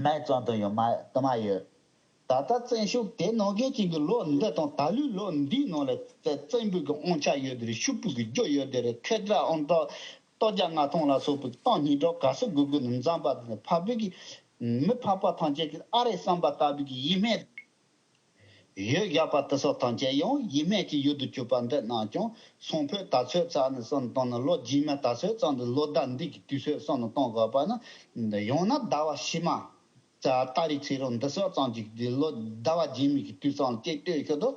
མིག་ཙམ་དུ་ཡང་མ་དུ་མ་ཡོད། ད་ལྟ་བཙན་ཤུགས་དེ་ནང་བཞིན་གཅིག་གི་ལོ་འདི་དང་ད་ལོའི་ལོ་འདིའི་ནང་ལ་བཙན་པོའི་གི་དབང་ཆ་ཡོད་དེ་རེད། ཕྱུག་པོའི་གི་རྒྱུ་ཡོད་དེ་རེད། ཁེ་དྲག་ཨང་དྲག་ལྟོ་རྒྱ་ལྔ་ཐོང་ལ་སོགས་པའི་གཏམ་སྙིང་གྲགས་ག་ཚོད་དགོས་དགོས་ནས་འཛོམས་པ་དེ་ནས་འཕགས་པའི་གི་མི་འཕགས་པ་ཐམས་ཅད་ཀྱིས་ཨ་རེ་བསམ་པ་ལྟ་བུའི་གི་ཡིད་སྨོན་ཡོད་བཞག་པ་དེ་སོགས་ཐམས་ཅད་ཡང་ཡིད་སྨོན་གྱི་ཡུལ་དུ་གྱུར་པ་འདི་རྣམས་ཀྱང་སང་ཕོད་ད་ཚོད་ཙམ་ནས་བསམ་བཏང་ན་ལོ་རྗེས་མ་ད་ཚོད་ཙམ་དུ་ལོ་ཟླ་འདི་གི་དུས་ཚོད་བསམ་བློ་གཏོང་དགོས་པ་ན་ཡང་ན་ཟླ་བ་ཕྱི་མ། ཙ་ཏ་རིག་ཚེ་རོགས་འདི་སོགས་ཙམ་ཅིག་འདི་ལོ་ཟླ་བ་རྗེས་མའི་གི་དུས་ཙམ་ཅིག་ལྟོས་ཤོག་དོ།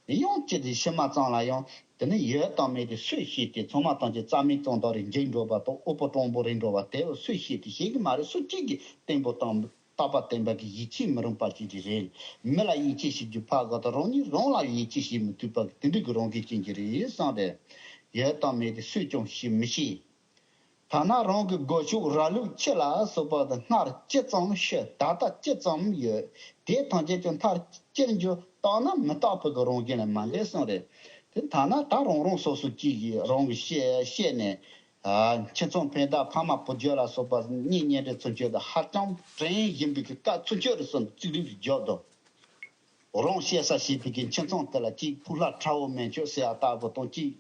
ཡང་ཅི་སྟེ་ཕྱི་མ་ཙམ་ལ་ཡང་དེ་ནི་ཡོད་དང་མེད་དེ་སུས་ཤེས་ཏེ་ཚང་མ་ཐམས་ཅད་རྩ་མེད་གཙང་དག་རེ་འཇིག་འགྲོ་བ་དང་དབུལ་པོ་སྤྲང་པོ་རེ་འགྲོ་བ་དེ་སུས་ཤེས་ཏེ་ཤེས་ཀྱི་མ་རེད། སུ་གཅིག་གིས་བརྟན་པོ་དང་རྟག་པ་བརྟན་པ་གི་ཡིད་ཆེས་མི་རུང་པ་ཅིག་རེད། མི་ལ་ཡིད་ཆེས་བྱེད་རྒྱུ་ཕར་དགོས་དང་རང་ཉིད་རང་ལ་ཡིད་ཆེས་བྱེད་མི་ཐུབ་པ་གི་དེ་འདྲ་གི་རང་གི་རྐྱེན་གྱིས་རེད་བསམ་རེད། ཡོད་དང་མེད་དེ་སུས་ཀྱང་ཤེས་མི་ཤེས། ཐ་ན་རང་གི་སྒོ་ཕྱུགས་ར་ལུག་ཁྱི་ལ་སོགས་པ་དང་སྔར་ཅི་ཙམ་ཤི་ད་ལྟ་ཅི་ཙམ་ཡོད་དེ་ཐམས་ཅད་ཀྱང་མཐར་ཅིར་འགྱུར་ བརྟགས་ན་མི་རྟག་པའི་གི་རང་བཞིན་ལས་མ་འདས་གསུངས་རེད། དེ་ཐ་ན་ད་རང་རང་སོ་སོ་གཅིག་གིས་རང་གི་ཤེས་ཤེས་ནས། ཨ། ཁྱིམ་ཚང་འཕེན་ཐབས་ཕ་མ་བུ་རྒྱུད་ལ་སོགས་པ་གཉེན་ཉེ་འབྲེལ་ཚུན་ཆོད་དུ་ཧ་ཅང་བྲན་ཡིན་པའི་གི་སྐབས་ཚུན་ཆོད་རེ་སོང་བརྩིགས་རིམ་གྱི་རྒྱབ་ཏུ། རང་ཤེས་ས་ཞེས་པའི་གི་ཁྱིམ་ཚང་དེ་ལ་གཅིག་ཕུག་ལྷ་ཁྲ་བོ་མེ་མཆོད་ཟེར་ཡ་ལྟ་བུ་དང་། གཅིག་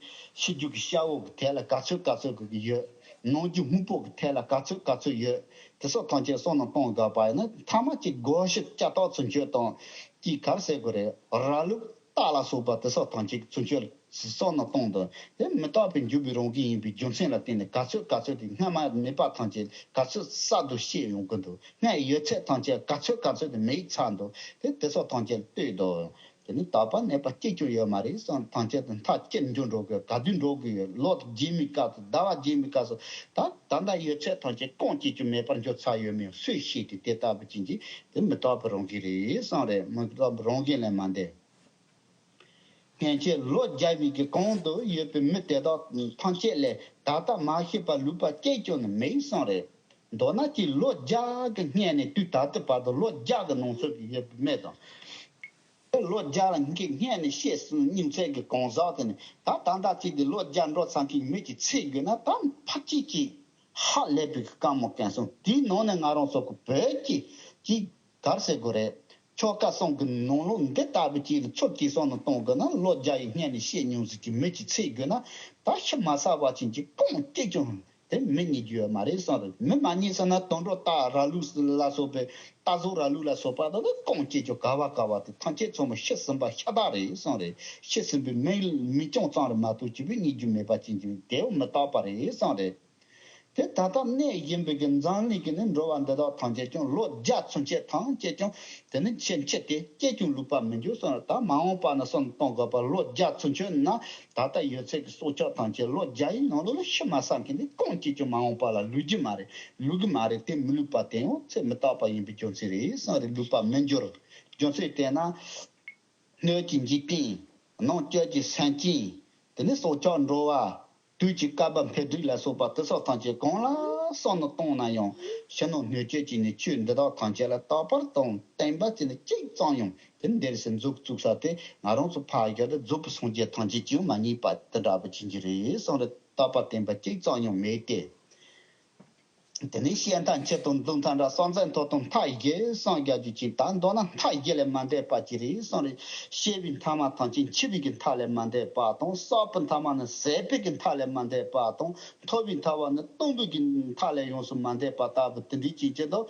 ཤི་རྒྱུ་གི་ཤ་བོ་གི་ཐད་ལ་ག་ཚོད་ག་ཚོད་གི་ཡོད། ནང་རྒྱུ་སྨུག་པོ་གི་ཐད་ལ་ག་ཚོད་ག་ཚོད་ཡོད། དེ་སོགས་ཐམས་ཅད་བསམ་བློ་གཏོང་དགོས་པ་ཡིན་ན། ཐ་མ་གཅིག་སྒོ་ཕྱི་ལྕགས་ཐག་ཚུན་ཆོད་དང་། གཅིག་ག་རེ་ཟེར་དགོས་རེད། ར་ལུག་རྟ་ལ་སོགས་པ་དེ་སོགས་ཐམས་ཅད་ཚུན་ཆོད་བསམ་བློ་གཏོང་དང་། དེ་མི་རྟག་པའི་འཇུག་པའི་རང་བཞིན་ཡིན་པའི་རྒྱུ་མཚན་ལ་བརྟེན་ནས། ག་ཚོད་ག་ཚོད་དེ་སྔ་མ་མེད་པ་ཐམས་ཅད་ག་ཚོད་གསར་དུ་སྐྱེས་ཡོང་གི་འདུག་སྔར་ཡོད་ཚད་ཐམས་ཅད་ག་ཚོད་ག་ཚོད་དེ་མེད་ཚར་འདུག་དེ་དེ་སོགས་ཐམས་ཅད་ལྟོས་དང་། དེ་ནི་རྟག་པ་གནས་པ་གཅིག་ཀྱང་ཡོད་མ་རེད་གསུངས། ཐམས་ཅད་དུ་མཐའ་གཅིག་འགྱུར་འགྲོ་དགོས། ག་དུས་འགྲོ་དགོས་ཡོད། ལོ་རྗེས་མའི་སྐབས་སུ། ཟླ་བ་རྗེས་མའི་སྐབས་སུ། ད་ད་ལྟ་ཡོད་ཚད་ཐམས་ཅད་གང་གཅིག་ཀྱང་མེད་པར་འགྱུར་ཚར་ཡོད་མེད་སུས་ཤེས་ཏེ། དེ་ལྟ་བུ་ཅན་གྱི་དེ་མི་རྟག་པའི་རང་བཞིན་རེད་གསུངས་རེད། མི་རྟག་པའི་རང་བཞིན་ལས་མ་འདས། སྔན་ཆད་ལོ་བརྒྱ་བའི་གི་གོང་དུ་ཡོད་པའི་མི་དེ་དག་ཐམས་ཅད་ལས་ད་ལྟ་མ་ཤེས་པ་ལུས་པ་གཅིག་ཀྱང་ནི་མེད་གསུངས་རེད། མདོར་ན་གཅིག་ལོ་བརྒྱ་གི་སྔན་ནས་དུས་ད་ལྟའི་བར་དུ་ལོ་བརྒྱ་གི་ནང་ཚུད་ཀྱི་ཡོད་པའི་མི་དང་། ལོ་བརྒྱ་ལ་སྔན་ནས་ཤེས་སོང་ཉིན་མཚན་གྱི་གང་ཟག་དེ་ནི། ད་ད་ལྟ་ཅིག་དེ་ལོ་བརྒྱ་འགྲོ་ཚར་མཁན་མི་གཅིག་འཚོལ་དགོས་ན། ད་ཕལ་ཆེར་གྱིས་ཧ་ལས་པའི་དཀའ་མོ་བསྐོང་སོང་། དེའི་ནང་ནས་ང་རང་ཚོ་གི་བོད་ཀྱི་ཅིག་ག་རེ་ཟེར་དགོས་རེད། ཆོལ་ཁ་གསུམ་གྱི་ནང་ལོགས་འདི་ལྟ་བུ་ཅིག་ལ་ཚུར་བསྐྱེད་བསམ་བློ་གཏོང་དགོས་ན། ལོ་བརྒྱ་ཡི་སྔན་ནས་ཤེས་མྱོང་ཟིག་གི་མི་གཅིག་འཚོལ་དགོས་ན། ད་ཤི་མ་ཚར་བ་ཅན་གྱི་གང་གཅིག་ཀྱང་དེ་མི་རྙེད་རྒྱུ་ཡོད་མ་རེད་གསུངས་རེད། མི་མ་རྙེད་ཟེར་ན་དུད་འགྲོ་རྟ་ར་ལུག་ལ་སོགས་པའི། རྟ་ཟོག་ར་ལུག་ལ་སོགས་པ་དག་ནི་གང་སྐྱེས་ཀྱང་ག་བ་ག་བ་དེ་ཐམས་ཅད་ཚང་མ་ཤི་ཟིན་པ་ཤ་སྟག་རེད་གསུངས་རེད། ཤི་ཟིན་པའི་མི་མི་རྐྱང་ཙམ་རེད་མ་གཏོགས་ཅིག་པུ་རྙེད་རྒྱུ་མེད་པ་ཅན་གྱི་དེའུ་མི་རྟག་པ་རེད་གསུངས་རེད། དེ་ད་ལྟ་གནས་ཡིན་པའི་གི་འཛམ་གླིང་གི་ནི་འགྲོ་བ་འདི་དག་ཐམས་ཅད་ཀྱང་ལོ་བརྒྱ་ཚུན་ཆད་ཐམས་ཅད་ཀྱང་དེ་ནི་ཕྱིན་ཆད་དེ་སྐྱེ་ཀྱང་ལུས་པ་མི་འགྱུར་གསུངས་རེད། ད་མ་འོངས་པ་ནི་བསམ་བློ་གཏོང་དགོས་པ། ལོ་བརྒྱ་ཚུན་ཆད་ན་ད་ལྟ་ཡོད་ཚད་ཀྱི་སྲོག་ཆགས་ཐམས་ཅད་ལོ་བརྒྱ་ཡི་ནང་ལོགས་ལ་ཤི་མ་ཚར་མཁན་དེ་གང་གཅིག་ཀྱང་མ་འོངས་པ་ལ་ལུས་རྒྱུ་མ་རེད། ལུས་ཀྱི་མ་རེད། དེ་མི་ལུས་པ་དེ་ཡང་ཚེ་མི་རྟག་པ་ཡིན་པའི་རྒྱུ་མཚན་རེད་གསུངས་རེད། ལུས་པ་མི་འགྱུར། རྒྱུ་མཚན་དེ་ན། སྣོད་ཀྱི་འཇིག་རྟེན། ནང་བཅུད་ཀྱི་སེམས་ཅན། དེ་ནི་སྲོག་ཆགས་འགྲོ་བ། དུས་ཀྱི་བསྐལ་པ་འཕེལ་འགྲིབ་ལ་སོགས་པ་དེ་སོགས་ཐམས་ཅད་གང་ལ་བསམ་བློ་བཏང་ན་ཡང་། ཕྱི་ནང་སྣོད་བཅུད་ཀྱི་ནི་ཆོས་འདི་དག་ཐམས་ཅད་ལ་རྟག་པར་དང་བརྟན་པ་ཅན་ནི་གཅིག་ཙམ་ཡང་དེ་འདིར་སེམས་འཛུགས་བཙུགས་ས་དེ་ང་རང་ཚོ་ཕར་བཞག་སྟེ་རྫོགས་པའི་སངས་རྒྱས་ཐམས་ཅད་ཀྱིས་མ་རྙེད་པ་དེ་འདྲ་བ་ཅན་གྱི་རེད་གསུངས་རེད། རྟག་པ་བརྟན་པ་གཅིག་ཙམ་ཡང་མེད་དེ། དེ་ནས་བཤད་མཐའ་འཁྱེར་དང་འདུལ་མཐའ་འདྲ། བསམ་གཏན་ཐོབ་དང་མཐའ་བཞི་གསུངས་རྒྱག་རྒྱུ་ཅིག་ད་མདོར་ན་མཐའ་བཞི་ལས་མ་འདས་པ་ཅིག་རེད་གསུངས་རེད། སྐྱེ་བའི་མཐའ་མ་ཐམས་ཅད་འཆི་བའི་གི་མཐའ་ལས་མ་འདས་པ་དང་། བསགས་པའི་མཐའ་མ་ནི་ཟད་པའི་གི་མཐའ་ལས་མ་འདས་པ་དང་། ཐོབ་པའི་མཐའ་མ་ནི་སྟོང་པའི་གི་མཐའ་ལས་ཡོངས་སུ་མ་འདས་པ་ལྟ་བུ་དེ་འདྲའི་ཅིག་ཅིག་དང་།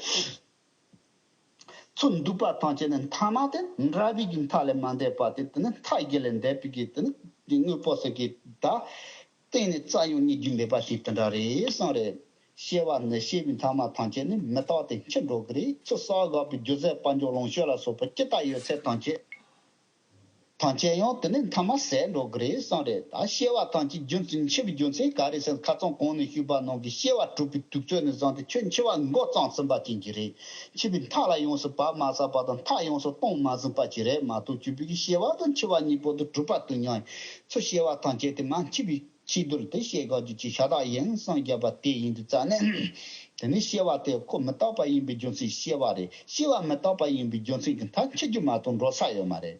ཚུར་འདུས་པ་ཐམས་ཅད་ནི་མཐའ་མ་དེ་འབྲལ་བའི་གི་མཐའ་ལས་མ་འདས་པ་དེ། དེ་ནི་མཐའ་བཞི་ལས་འདས་པའི་གི་དེ་ནི་དངོས་པོ་ཟེར་གི་ད་གཏན་ནས་རྩ་ཡང་རྙེད་རྒྱུ་མེད་པ་ཞིག་དེ་འདྲ་རེད་གསུངས་རེད། སྐྱེ་བ་ནི་སྐྱེ་བའི་མཐའ་མ་ཐམས་ཅད་ནི་མི་རྟག་སྟེ་འཆི་འགྲོ་གི་རེད། ཚུར་བསགས་དགོས་པའི་རྒྱུ་ཟད་དཔལ་འབྱོར་ལོངས་སྤྱོད་ལ་སོགས་པ་ཇི་ལྟར་ཡོད་ཚད་ཐམས་ཅད། ཐམས་ཅད་ཡང་དེ་ནི་མཐའ་མ་ཟད་འགྲོ་གི་རེད་གསུངས་རེད། ད་སྐྱེ་བ་ཐམས་ཅད་རྒྱུ་མཚན་འཆི་བའི་རྒྱུ་མཚན་ག་རེ་ཟེར་ན། ཁ་སང་གོང་ནས་ཞུས་པ་ནང་གི་སྐྱེ་བ་དྲུག་པའི་དུས་ཚོད་ནས་བཟུང་སྟེ་ཁྱོད་འཆི་བ་འགོ་བརྩམས་ཟིན་པ་ཅན་གྱི་རེད། འཆི་བའི་མཐའ་ལ་ཡོངས་སུ་བབས་མ་ཟིན་པ་དང་། མཐའ་ཡོངས་སུ་སྟོངས་མ་ཟིན་པ་ཅིག་རེད་མ་གཏོགས། གཅིག་པུའི་སྐྱེ་བ་དང་འཆི་བ་གཉིས་པོ་དེ་གྲུབ་པ་དང་མཉམ་ཡིན་ཚུལ། སྐྱེ་བ་ཐམས་ཅད་དེ་མ་འཆི་བའི་ཕྱི་དུར་དེ་ཤེས་དགོས་རྒྱུ་ཅིག་ཤ་སྟག་ཡིན་གསུངས་བརྒྱབ་པ་དེ་ཡིན་དུས་ཙ་ནས། དེ་ནས་སྐྱེ་བ་དེ་ཁོ་མི་རྟག་པ་ཡིན་པའི་རྒྱུ་མཚན་སྐྱེ་བ་རེད། སྐྱེ་བ་མི་རྟག་པ་ཡིན་པའི་རྒྱུ་མཚན་གྱིས་མཐའ་འཆི་རྒྱུ་མ་གཏོགས་འགྲོ་ས་ཡོད་མ་རེད།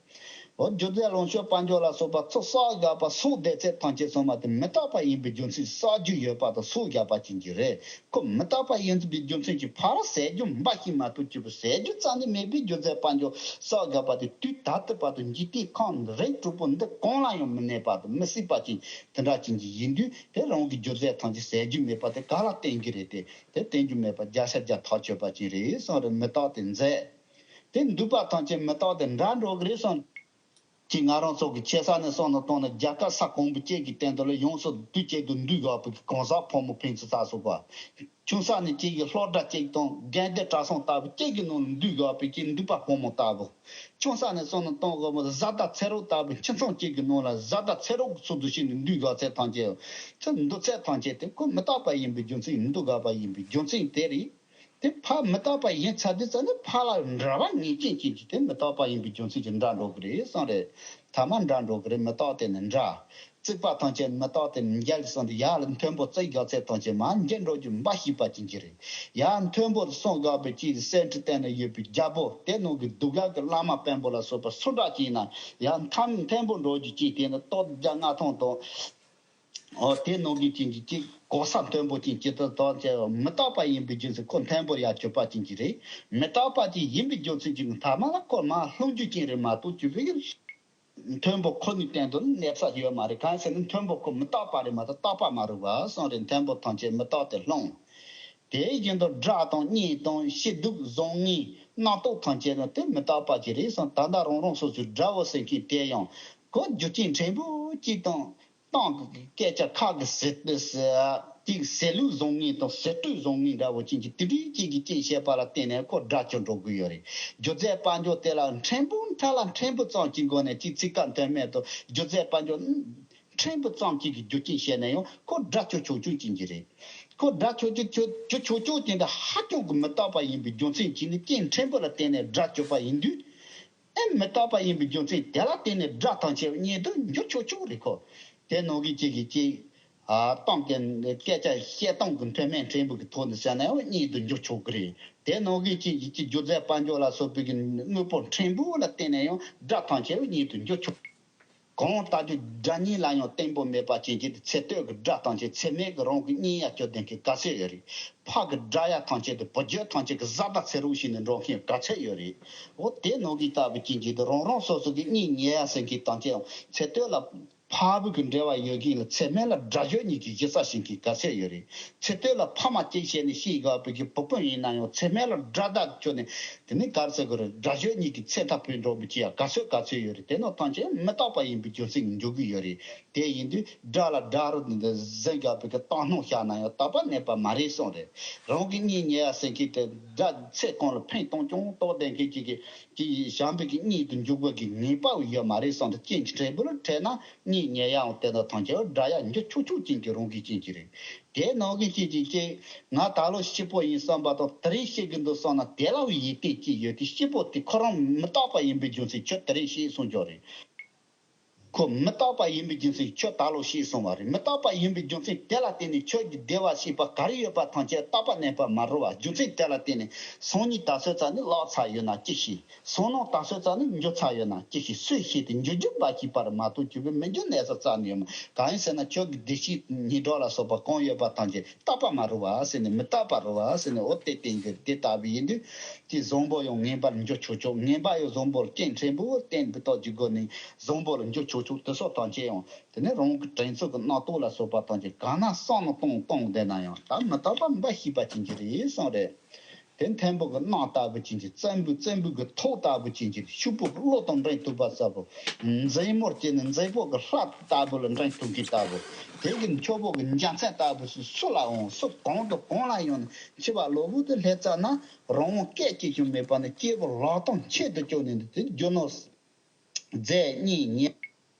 འོ་རྒྱུ་ཟད་ལོངས་སྤྱོད་དཔལ་འབྱོར་ལ་སོགས་པ་ཚུར་བསགས་དགོས་པ་སོགས་འདས་ཚད་ཐམས་ཅད་ཚང་མ་དེ་མི་རྟག་པ་ཡིན་པའི་རྒྱུ་མཚན་བསགས་རྒྱུ་ཡོད་པ་དང་བསགས་དགོས་པ་ཅན་གྱི་རེད། ཁོ་མི་རྟག་པ་ཡིན་པའི་རྒྱུ་མཚན་གྱིས་ཕར་ཟད་རྒྱུ་འབའ་ཞིག་མ་གཏོགས་གཅིག་པུ་ཟད་རྒྱུ་རྩ་ནས་མེད་པའི་རྒྱུ་ཟད་དཔལ་འབྱོར་བསགས་དགོས་པ་དེ་དུས་ད་ལྟའི་བར་དུ་འཇིག་རྟེན་ཁམས་རིགས་དྲུག་པོ་འདི་གང་ལ་ཡང་མི་གནས་པ་དང་མི་སྲིད་པ་ཅན་དེ་འདྲ་ཅན་གྱི་ཡིན་དུས། དེ་རང་གི་རྒྱུ་ཟད་ཐམས་ཅད་ཟད་རྒྱུ་མེད་པ་དེ་ག་ལ་བརྟེན་གྱི་རེད་དེ། དེ་བརྟེན་རྒྱུ་མེད་པ་བརྒྱ་ཆ་བརྒྱ་ཐག་ཆོད་པ་ཅན་རེད་གསུངས་རེད། མི་རྟག་དེ་ཟད། དེ་འདུས་པ་ཐམས་ཅད་མི་རྟག་དེ་འབྲལ་འགྲོ་གི་རེད་གསུངས། ཅིག་ང་རང་ཚོ་གི་ཆེ་ས་ནས་བསམ་བློ་བཏང་ན། རྒྱལ་ཁབ་ས་གོང་བུ་གཅིག་གི་སྟེང་དུ་ལ་ཡོངས་སུ་དུས་གཅིག་ཏུ་འདུས་དགོས་པའི་གང་ཟག་ཕོ་མོ་ཕན་ཚུན་ཚགས་སུ་བ། ཆུང་ས་ནས་གཅིག་གི་སློབ་གྲྭ་གཅིག་དང་དགོན་སྡེ་གྲྭ་ཚང་ལྟ་བུ་གཅིག་གི་ནང་ལ་འདུས་དགོས་པའི་གི་འདུས་པ་ཕོ་མོ་ལྟ་བུ། ཆུང་ས་ནས་བསམ་བློ་གཏོང་དགོས་པ། བཟའ་ཟླ་ཚེ་རོགས་ལྟ་བུ་ཁྱིམ་ཚང་གཅིག་གི་ནང་ལ་བཟའ་ཟླ་ཚེ་རོགས་ཀྱི་ཚུལ་དུ་ཞིག་ནས་འདུས་དགོས་ཚད་ཐམས་ཅད། ཚུར་འདུས་ཚད་ཐམས་ཅད་དེ་ཁོ་མི་རྟག་པ་ཡིན་པའི་རྒྱུ་མཚན། འདུས་དགོས་པ་ཡིན་པའི་རྒྱུ་མཚན་དེ་རེད། དེ་ཕར་མི་རྟག་པ་ཡིན་ཚར་དུས་ཙ་ནས་ཕར་ལ་འབྲལ་བ་ངེས་ཅན་ཅན་གྱི་དེ་མི་རྟག་པ་ཡིན་པའི་རྒྱུ་མཚན་གྱིས་འབྲལ་འགྲོ་གི་རེད་གསུངས་རེད། ཐ་མ་འདྲ་འགྲོ་གི་རེད། མི་རྟག་དེ་ནི་འདྲ། བརྩིགས་པ་ཐམས་ཅད་མི་རྟག་དེ་ནི་འཇལ་གསུངས་ཏེ། ཡར་ལ་མཐོན་པོ་བརྩིགས་དགོས་ཚད་ཐམས་ཅད་མར་འཇལ་འགྲོ་རྒྱུ་འབའ་ཞིག་པ་ཅན་གྱི་རེད། ཡར་མཐོན་པོ་སོང་དགོས་པའི་ཅིག་གསེར་ཁྲི་སྟེང་ན་ཡོད་པའི་རྒྱལ་པོ་དེ་ནང་གི་གདུགས་དཀར་གྱི་བླ་མ་དཔོན་པོ་ལ་སོགས་པ་སུ་འདྲ་ཅིག་ཡིན་ན་ཡང་མཐའ་མཐོན་པོ་འགྲོ་རྒྱུ་ཅིག་དེ་ནི་སྟོབས་བརྒྱ་ལྔ་ཐམ་དང་། འོ་དེ་ནང་གི་ཅན་གྱི་ཅིག་གོ་ས་མཐོན་པོ་ཅན་ཅིག་ཏུ་དོན་ཅེ་མི་རྟག་པ་ཡིན་པའི་རྒྱུ་མཚན་ཁོ་མཐོན་པོར་ཡར་གྱུར་པ་ཅན་གྱི་རེད། མི་རྟག་པ་ཅིག་ཡིན་པའི་རྒྱུ་མཚན་གྱི་མཐའ་མ་ལ་ཁོ་མར་ལྷུང་རྒྱུ་ཅན་རེད་མ་གཏོགས་གྱུར་པའི་མཐོན་པོ་ཁོ་ནི་སྟེང་དུ་གནས་ས་ཡོད་མ་རེད། གང་ཟེར་ན་མཐོན་པོ་ཁོ་མི་རྟག་པ་རེད་མ་གཏོགས་རྟག་པ་མ་རེད་པ་གསུངས་རེད། མཐོན་པོ་ཐམས་ཅད་མི་རྟག་སྟེ་ལྷུང་། དེ་བཞིན་དུ་སྒྲ་དང་གཉིད་དང་ཤི་སྡུག་བཟང་ངན་རྣམ་རྟོག་ཐམས་ཅད་ནི་དེ་མི་རྟག་པ་ཅིག་རེད་གསུངས། ད་ལྟ་རང་རང་སོ་སོའི་དགྲ་བོ་ཟེར་མཁན་དེ་ཡང་ཁོ་རྒྱུ་རྐྱེན་ཕྲན་བུ་གཅིག་དང་། གཏམ་གྱི་སྐད་ཆ་ཁ་གི་ཟེར་ཟེར་ཅིག་ཟེར་ལུགས་བཟང་ངན་དང་ཟེར་སྤྲོས་བཟང་ངན་འདྲ་བོ་ཅན་གྱི་དེ་འདྲའི་ཅིག་གི་རྐྱེན་བྱས་པ་ལ་བརྟེན་ནས་ཁོ་དགྲ་ཆོ་འགྲོ་གི་ཡོད་རེད། སྒྱུ་རྩལ་དཔལ་འབྱོར་དེ་ལ་ཕྲན་བུ་མཐའ་ལ་ཕྲན་བུ་ཙམ་གྱི་སྒོ་ནས་ཅིག་ཚིག་ཁ་མཐུན་མེད་དུ་སྒྱུ་རྩལ་དཔལ་འབྱོར་ཕྲན་བུ་ཙམ་གྱི་གི་རྒྱུ་རྐྱེན་བྱས་ན་ཡང་ཁོ་དགྲ་ཆོ་ཆོག་ཆོག་ཅན་གྱི་རེད། ཁོ་དགྲ་ཆོ་ཆོག་ཆོག་ཆོག་ཆོག་ཅན་དེ་ཧ་ཅང་གི་མི་རྟག་པ་ཡིན་པའི་རྒྱུ་མཚན་གྱིས་ནི་རྐྱེན་ཕྲན་བུ་ལ་བརྟེན་ནས་དགྲ་གྱུར་པ་ཡིན་དུས། ཨེ་མི་རྟག་པ་ཡིན་པའི་རྒྱུ་མཚན་དེ་ལ་བརྟེན་ནས་དགྲ་ཐམས་ཅད་གཉིད་དུ་འགྱུར་ཆོག་ཆོག་རེད་ཁོ། དེ་ནང་གི་གཅིག་གིས་གཅིག་ཨ་གཏམ་གྱི་སྐད་ཆ་བཤད་སྟངས་ཀྱི་མཐུན་མིན་ཕྲན་བུ་གི་ཐོག་ནས་བཤད་ན་ཡང་གཉིད་དུ་འགྱུར་ཆོག་གི་རེད། དེ་ནང་གི་གཅིག་གིས་གཅིག་སྒྱུ་རྩལ་དཔལ་འབྱོར་ལ་སོགས་པའི་གི་དངོས་པོ་ཕྲན་བུ་ལ་བརྟེན་ནས་ཡང་དགྲ་ཐམས་ཅད་གཉིད་དུ་འགྱུར་ཆོག། གང་ལྟར་གྱི་དགྲ་གཉིས་ལ་ཡང་བརྟན་པོ་མེད་པ་ཅན་གྱི་ཚེ་སྟོད་ཀྱི་དགྲ་ཐམས་ཅད་ཚེ་སྨད་ཀྱི་རང་གི་གཉིད་ཡ་སྐྱོ་ལྡན་གྱི་ག་ཚོད་ཡོད་རེད། ཕ་གི་དགྲ་ཡ་ཐམས་ཅད་དེ་བུ་རྒྱུད་ཐམས་ཅད་ཀྱི་བཟའ་ཟླ་ཚེ་རོགས་བྱས་ནས་འགྲོ་མཁན་ག་ཚོད་ཡོད་རེད། འོ་དེ་ནང་གི་ལྟ་བུ་ཅན་གྱི་དེ་རང་རང་སོ་སོ་གི་གཉིད་ཉལ་ཡ་ཟེར་མཁན་ཐམས་ཅད་ཡང་ཚེ་སྟོད་ལ་ཕ་བུ་གི་འབྲེལ་བ་ཡོད་མཁན་ལ་ཚེ་སྨད་ལ་དགྲ་གཞོགས་གཉིས་ཀྱི་གཞི་རྩ་བྱེད་མཁན་ག་ཚོད་ཡོད་རེད། ཚེ་སྟོད་ལ་ཕ་མ་གཅིག་བྱས་ནས་ཤི་དགོས་པའི་གི་བུ་སྤུན་ཡིན་ན་ཡང་ཚེ་སྨད་ལ་དགྲ་ཟླ་བཅོས་ནས་དེ་ནི་གར་ཟེར་དགོས་རེད། དགྲ་གཞོགས་གཉིས་ཀྱི་ཚེ་ཐག་བུད་འགྲོ་མི་བྱེད་ཡ་ག་ཚོད་ག་ཚོད་ཡོད་རེད། དེ་ནོ་ཐམས་ཅད་མི་རྟག་པ་ཡིན་པའི་རྒྱུ་མཚན་གྱིས་འགྱུར་གྱི་ཡོད་རེད། དེ་ཡིན་དུས་དགྲ་ལ་དགྲ་རུ་འཛིན་དགོས་པའི་གི་བཏང་སྣང་བཞག་ན་ཡང་རྟག་པ་གནས་པ་མ་རེད་གསུངས་རེད། རང་གི་གཉིད་ཉལ་ཡ་ཟེར་མཁན་དེ་དགྲ་ཚེ་གང་ལ་ཕན་གཏོང་ཀྱང་གཏོགས་ལྡན་མཁན་གྱི་གི་གི་བྱམས་པའི་གི་གཉིད་དུ་འཇུག་པའི་གི་ངེས་པ་ཡོད་མ་རེད་གསུངས་ཏེ་རྐྱེན་གྱི་འབྲས་བུ་ལ་འཕྲད་ན་གཉིད་ཉལ་ཡའང་དེ་དང་ཐམས་ཅད་དགྲ་ཡ་འགྱུར་ཆོག་ཆོག་ཅན་གྱི་རང་གི་རྐྱེན་གྱིས་རེད། དེ་ནང་གི་རྐྱེན་གྱིས་ཀྱིས་ང་ད་ལོ་སྐྱིད་པོ་ཡིན་བསམ་པ་དང་དེ་རིང་སྐྱིད་གི་འདུག་བསམ་ན་དེ་ལ་ཡིད་བརྟན་གྱི་ཡོད་དེ། སྐྱིད་པོ་དེ་ཁོ་རང་མི་རྟག་པ་ཡིན་པའི་རྒྱུ་མཚན་ཁྱོད་དེ་རིང་སྐྱིད་གསུང་རྒྱུ་རེད། ཁོ་མི་རྟག་པ་ཡིན་པའི་རྒྱུ་མཚན་ཁྱོད་ད་ལོ་སྐྱིད་གསུང་བ་རེད། མི་རྟག་པ་ཡིན་པའི་རྒྱུ་མཚན་དེ་ལ་བརྟེན་ནས་ཁྱོད་ཀྱི་བདེ་བ་སྐྱིད་པ་ག་རེ་ཡོད་པ་ཐམས་ཅད་རྟག་པ་གནས་པ་མ་རེད་བ། རྒྱུ་མཚན་དེ་ལ་བརྟེན་ནས་སང་ཉིན་ད་གཟོད་ཙམ་ནས་ལོག་ཚར་ཡོད་ན་ཅི་ཤེས། སང་གནངས་ད་གཟོད་ཙམ་ནས་འགྱུར་ཚར་ཡོད་ན་ཅི་ཤེས། སུས་ཤེས་ཏེ་འགྱུར་རྒྱུ་འབའ་ཞིག་པར་མ་གཏོགས་གྱུར་པའི་མི་འགྱུར་གནས་ས་རྩ་ནས་ཡོད་མ། གང་ཡིན་ཟེར་ན་ཁྱོད་ཀྱི་བདེ་སྐྱིད་སྙིང་གྲོགས་ལ་སོགས་པ་གང་ཡོད་པ་ཐམས་ཅད་རྟག་པ་མ་རེད་བ་ཟེར་ནས་མི་རྟག་པ་རེད་བ་ཟེར་ནས། འོ་དེ་བསྟན་གྱི་དེ་ལྟ་བུ་ཡིན་དུས་ཀྱི་བཟང་པོ་ཡང་ངན་པར་འགྱུར་ཆོག་ཆོག་ངན་པ་ཡང་བཟང་པོར་རྐྱེན་ཕྲན་བུ་བརྟེན་པའི་ཐོག་གི་སྒོ་ནས་བཟང་པོ་ལ་འགྱུར་ཆོག་ཆོག་དེ་སོགས་ཐམས་ཅད་ཡང་དེ་ནས་རང་གི་དྲན་ཚུལ་གྱི་རྣམ་རྟོག་ལ་སོགས་པ་ཐམས་ཅད་གང་ན་བསམ་བློ་གཏོང་གཏོང་བསྡད་ན་ཡང་ད་མི་རྟག་པ་འབའ་ཞིག་པ་ཅན་གྱི་རེད་གསུངས་རེད། དེ་མཐོན་པོ་གི་གནམ་ལྟ་བུ་ཅན་གྱི་བཙན་པོའི་བཙན་པོ་གི་ཐོག་ལྟ་བུ་ཅན་གྱི་ཕྱུག་པོ་གི་བློ་དང་འགྲན་ཐུབ་པ་ལྟ་བུ། མཛེས་མོར་སྐྱེས་ནས་མཛེས་པོ་གི་ལྷ་ལྟ་བུ་ལ་འགྲན་ཐུབ་མཁན་ལྟ་བུ། དེ་གི་འཁྱོག་པོ་གི་འཇའ་ཚོན་ལྟ་བུ་སུ་སུ་ལ་འོང་སུ་གང་དང་གང་ལ་ཡོང་ནས་འཆི་བ་གློ་བུར་དུ་སླེབས་ཙ་ན་རང་དབང་སྐད་ཅིག་ཀྱང་མེད་པ་ནས་སྐྱེས་བུ་ལག་རྡང་ཆེད་དུ་བཅོལ་ནས་འདི་དེ་རྒྱུ་ནོར་རྫས་གཉིས་ཉེ་